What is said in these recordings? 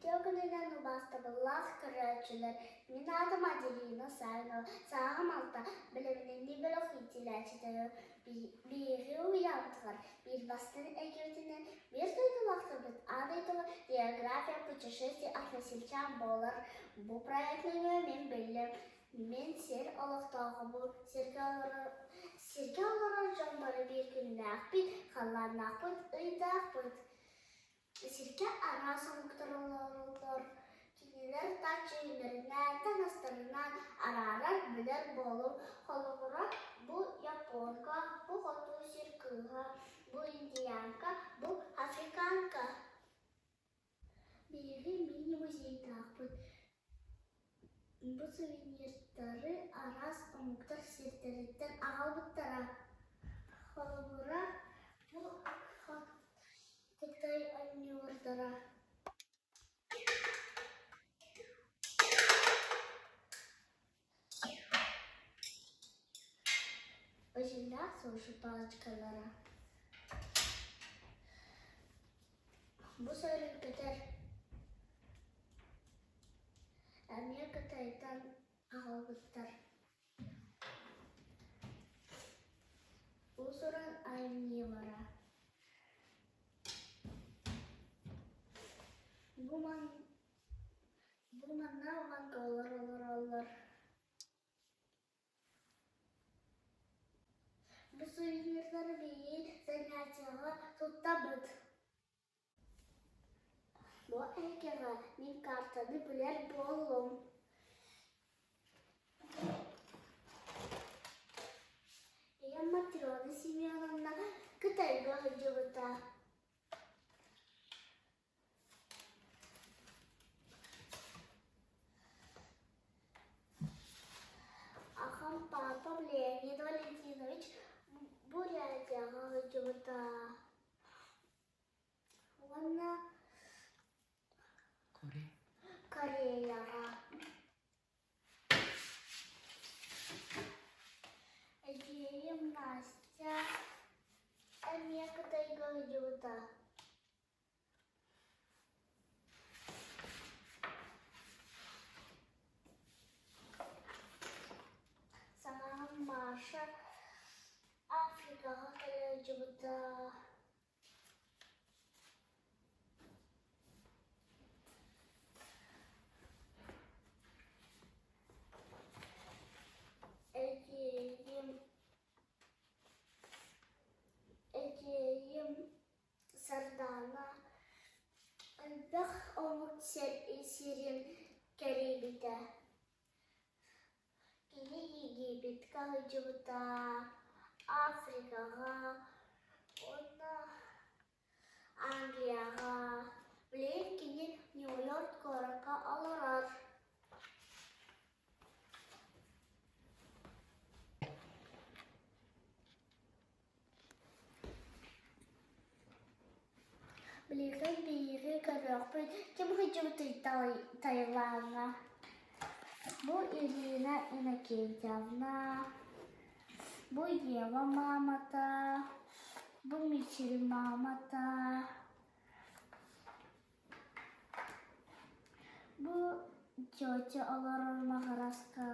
Үтүө күнүнэн убаастабыллаах көрөөччүлэр! Мин аатым Аделина Савинова, сааһым алта, бэлэмнэнии бөлөх иитиллээччитэ. Биһиги уһуйааммытыгар биир бастыҥ эйгэбитинэн биир дойдулаахтарбыт аан дойдуга география путешествий односельчан буолар. Бу проект нөҥүө мин биллим, мин сир олохтооҕобун, сиргэ олорор, сиргэ олорор дьон бары биир күннээхпит, халлааннаахпыт, ыйдаахпыт. Сиргэ араас омуктар олороллор, кинилэр тас дьүһүннэринэн, таҥастарынан араарар, билэр буолуҥ. Холобура, бу японка, бу хоту сир кыыһа, бу индиянка, бу африканка. Биһиги мини-музейдаахпыт. Бу сувенирдары араас омуктар сирдэриттэн аҕалбыттара. Холобура, бу Кытай оонньуурдара Өзүннээх суши палочкалара Бу сөрүн көтөр эмиэ Кытайтан аҕалбыттар Уус-уран айымньылара Бу бу манна монголлар олороллор Бу сувенирдары биһиги занятиеҕа туттабыт Бу эйгэҕэ мин картаны билэр буоллум. Ийэм Матрена Семеновна Кытайга сылдьыбыта. Аҕам папам Леонид Валентинович Бурятияҕа сылдьыбыта. Уонна Кореяҕа. Эдьиийим Настя эмиэ Кытайга сылдьыбыта. Саҥаһым Маша Африкаҕа кэлэ сылдьыбыта. Эдьиийим Эдьиийим Сардаана элбэх омук сирин кэрийбитэ. Кини Египеккэ сылдьыбыта, Африкаҕа уонна Англияҕа. Билигин кини Нью-Йорк куоракка олорор. Билигин биһиги көрүөхпүт ким сылдьыбытый Таилаҥҥа? Бу Ирина Иннокентьевна, бу Ева маамата, бу Мичил маамата, бу тетя олорор Маҕараска,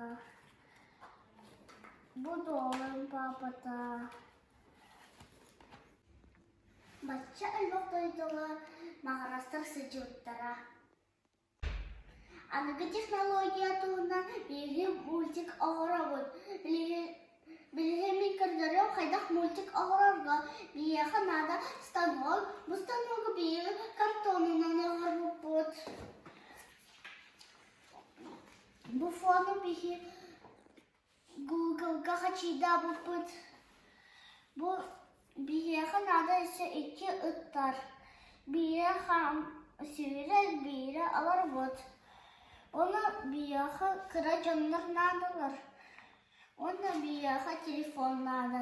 бу Дуолан паапата. Бачча элбэх дойдуга маҕарастар сылдьыбыттара. Аныгы технология туһунан биһиги мультик оҥоробут. Билигин билигин мин көрдөрүөм хайдах мультик оҥорорго. Биһиэхэ наада станок. Бу станогу биһиги картонунан оҥорбуппут. Бу фону биһи Гуглга хачыйдаабыппыт. Бу биһиэхэ наада өссө икки ыттар. Биирэ хаам сүүрэр, биирэ олорбут. Уонна биһиэхэ кыра дьоннор наадалар. Уонна биһиэхэ телефон наада.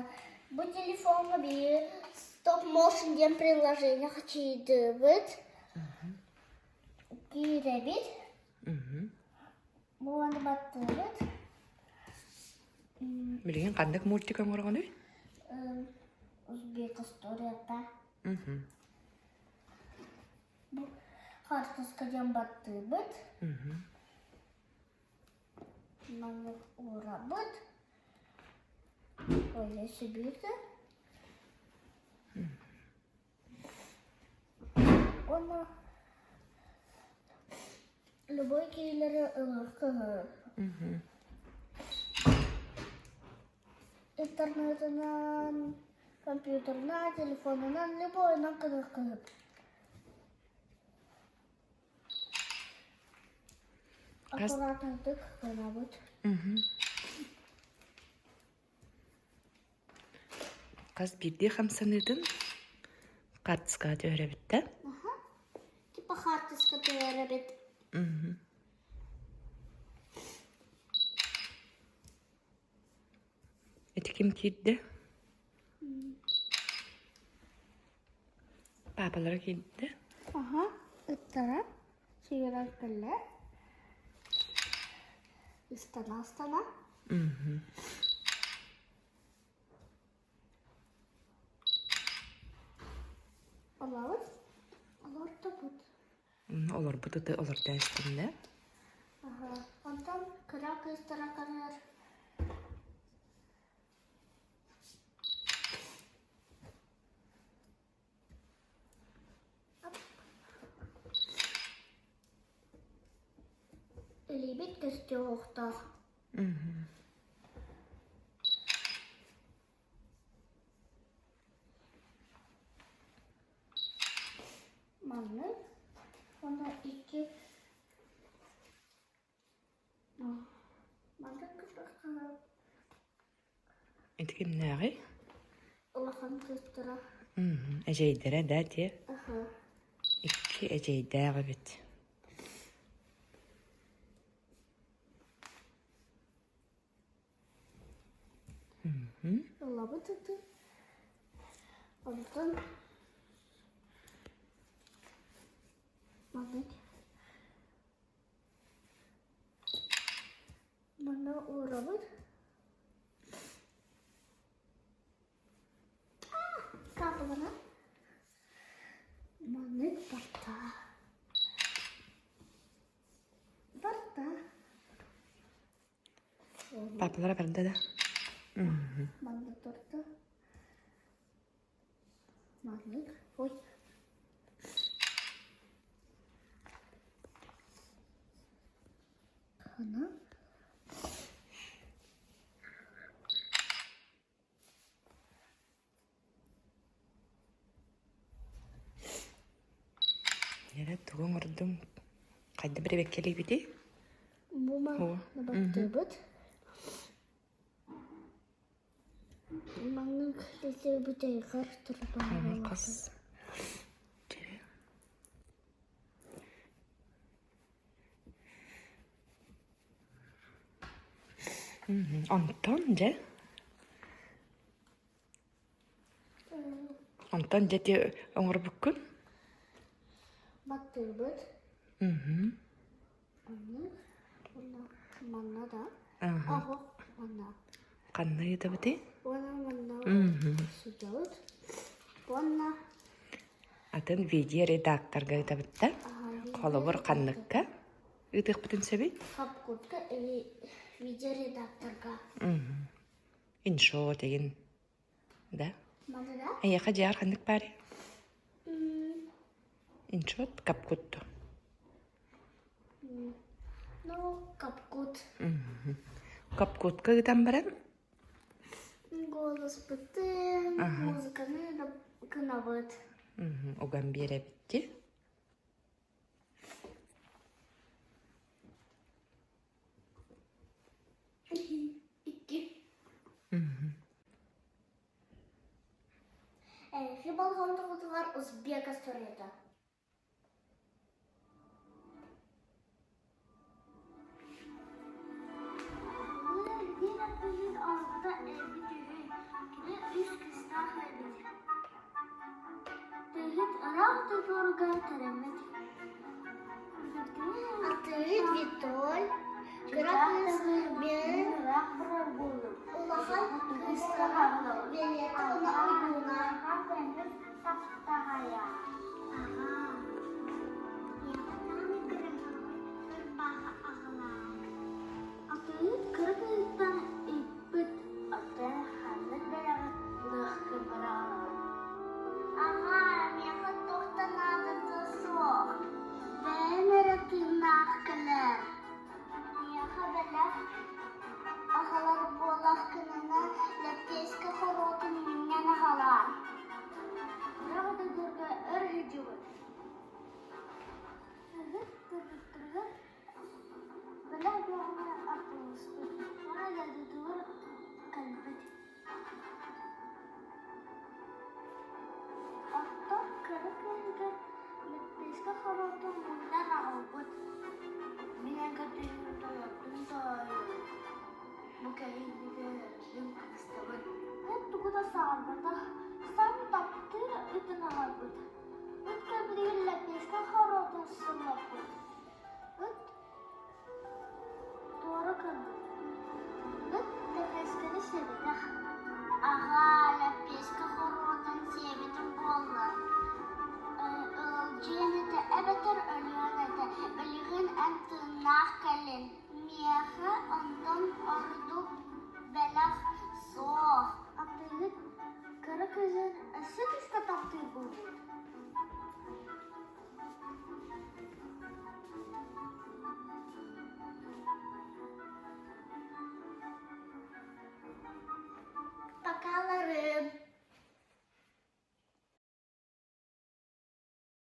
Бу телефоҥҥа биһиги Stop Motion диэн приложение хачыйдыыбыт. Киирэбит. Буолан баттыыбыт. Билигин ханнык мультик оҥороҕунуй? Узбек историята. Хаартыска диэн баттыыбыт. Маннык уурабыт. Ой, сибиирде. Уонна любой киһилэри ылыахха Интернетынан, компьютерынан, телефонунан любойунан кыныахха сөп. Аккуратнайдык гынабыт. Хас биирдии хамсаныытын хаартыскаҕа түһэрэбит да? Типа хаартыска түһэрэбит. Ити ким киирдэ? Паапалара киирдэ? Аха, ыттара сүүрэн кэллэ. Ыстана-ыстана. Олорбут. Олордубут. Олорбут ыты олордо истиннэ. Аха. Онтон кыра кыыстара көрөр. Илиибит көстүөх Маннык уонна икки маннык Ити кимнээҕий? Улахан кыыстара. Эдьиийдэрэ да дии? Икки эдьиийдээх эбит. Ылабыт ыты. Онтон маннык манна уурабыт. Капалана. Маннык барта. Барта. Папалара барда да? Маннык турда. Маннык. Ой. Хана. Эрэ тугу оҥордуҥ? Хайда бэрэбиэркэлиибитий? Бума баттыыбыт. Маннык литибитейгар турбаҕа Хас Онтон дьэ Онтон дьэ ити оҥорбуккун? Баттыыбыт. Оннук. Уонна манна да. Оһо манна. Ханна ыйытабытый? Уонна манна сылдьабыт. Уонна Атын видео редакторга ыытабыт да? Холобур, ханныкка ыытыахпытын сөбүй? Хапкутка или видеоредакторга. Иншо деген да? Эйиэхэ дьиэҕэр ханнык баарый? Иншот капкут Ну, капкут. Капкутка ыытан баран? Голоспытын, музыканы гынабыт. Уган биэрэбит Икки. Эһиги болҕомтоҕутугар узбек историята. Биир атыыһыт оҥорбута өлбүт үһү, кини үс кыыстаах эбит. Атыыһыт ыраах дойдуларга төрөөбүт. Атыыһыт Витоль кыра кыыс Мин улахан кыыстара Виолетта уонна Уйгуна. Кыргыттарыгар бэлэх бөҕөнү атыыласпыт уонна дойдутугар кэлбит. Оттон кыра кыыһыгар лэппиэскэ хоруотун мунньан аҕалбыт. Мин эгэ түһүүм тойордум тоойуом, бу кэһиибин кыбыстабын. Ыт тугу да саҥарбатах, саҥ таптыыр ытын аҕалбыт. Ыт кэлэн